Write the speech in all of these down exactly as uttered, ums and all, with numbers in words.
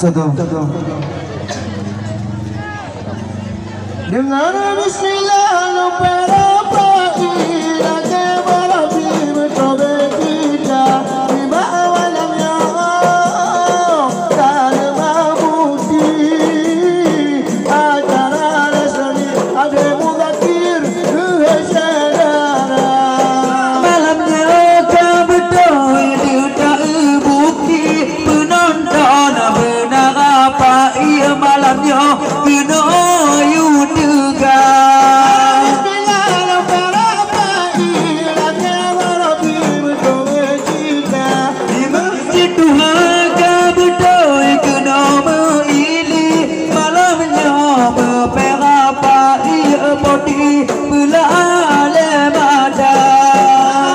Satu. Dengan bismillah, lupa rapai, lagi barabi beutôi kita, di bawah lam nyoe, taneuh bukti, acara resmi, ada mudakir, keu syedara. Malam nyoe ka beutôi, di utak bukti, penonton beuna rapai, malam nyoe keunoe yue teuga. Di meuseujid Tuhan ka beutôi keunoe meuili, malam nyoe meupeu rapai poti. Peulah lé mata.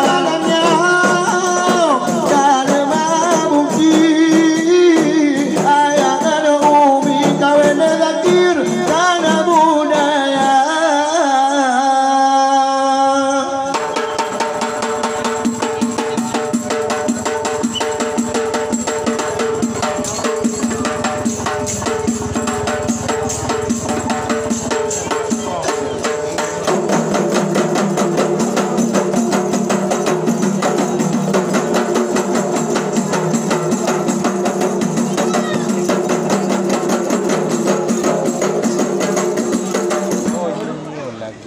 Malam nyoe, taneuh bukti, ayah ngon umi, kawen zakir, taneuh budaya.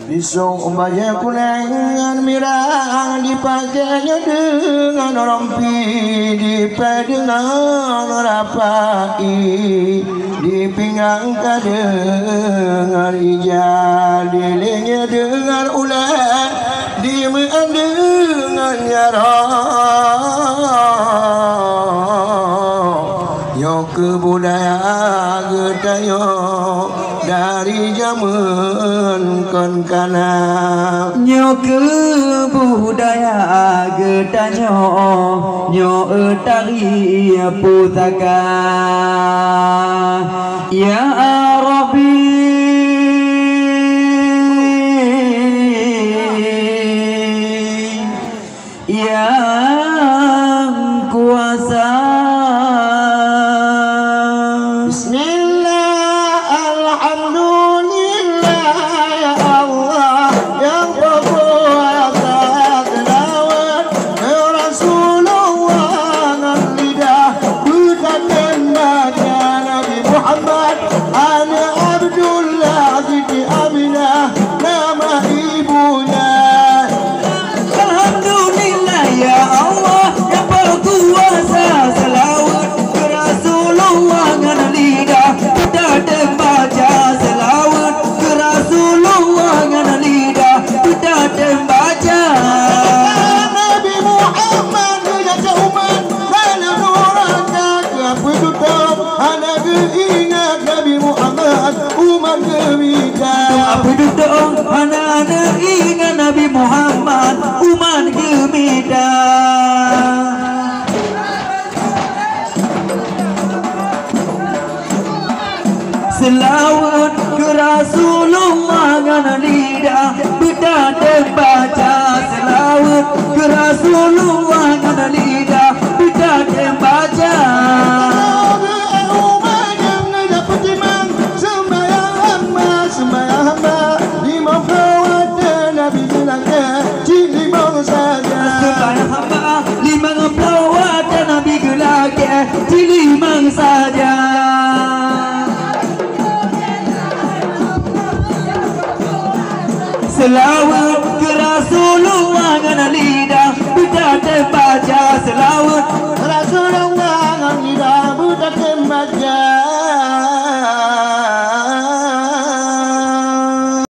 Pisong bajèe kunéng ngon mirah, dipakè nyoe deungon rompi, dipèe deungon rapai, di pinggang ka deungon ija, di lingièe deungon ulèe, di meu'en deungon jaroe. Nyoe keuh budaya geutanyoe dari jameun kon kana. Nyoe keuh budaya geutanyoe, nyoe tari pusaka. Ya Rabbi,